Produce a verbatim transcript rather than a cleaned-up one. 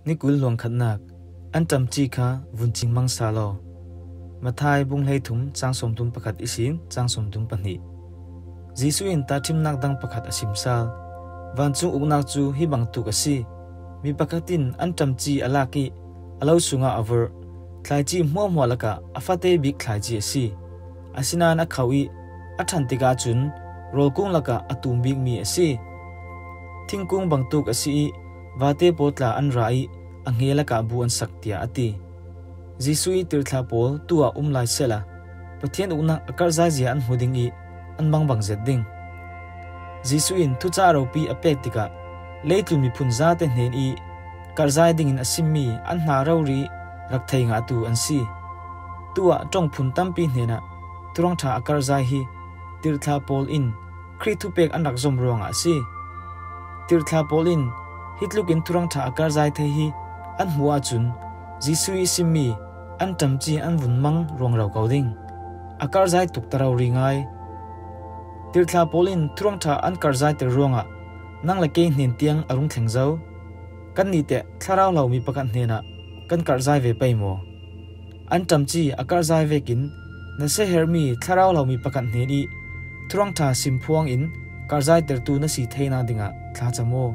Nikul luang khatnak, an ṭamṭi kha vun cingmang sal aw. Matthai bung hleithum, chang sawmthum pakhat ihsin chang sawmthum pahnih. Jesuh in tahṭhimnak dang pakhat a sim sal. Vancung uknak cu hi bangtuk a si. Mi pakhat in an ṭamṭi a lak ih a lo sungah a vorh. Thlaici hmuahhmuah lakah a fate bik thlaici a si. Asinain a kho ih a ṭhan tikah cun rawlkung lakah a tum bikmi a si. Thingkung bangtuk a si ih vate pawl tla an ra ih a hnge lakah bu an sak, tiah a ti. Jesuh ih tirhthlah pawl tu-ah um lai sehla Pathian uknak a karhzaizia an hmu ding ih an mangbang zet ding. Jesuh in thucah ropi a pek tikah leitlun miphun zate hnen ih karhzai dingin a simmi an hna rori rak thei ngahtu an si. Tu-ah ṭong phun tampi hnenah Thurang ṭha a karhzai hi tirhthlah pawl in Khrih thupek an rak zom ruangah a si. Tirhthlah pawl in hi tlukin Thurang ṭha a karhzai thei hi an hmuh ahcun Jesuh ih simmi an ṭamṭi an vun mang ruangro ko ding. A karhzai tuk ta rori ngai. Tirhthlah pawl in Thurang ṭha an karhzaiter ruangah nang le kei hnen tiang a rung thleng zo. Kannih teh thlarau hlo mi pakhat hnenah kan karhzai ve pei maw? An ṭamṭi a karhzai vekin na siaherhmi thlarau hlo mi pakhat hnen ih Thurang ṭha sim phuangin karhzaitertu na si theinak dingah thlacam aw.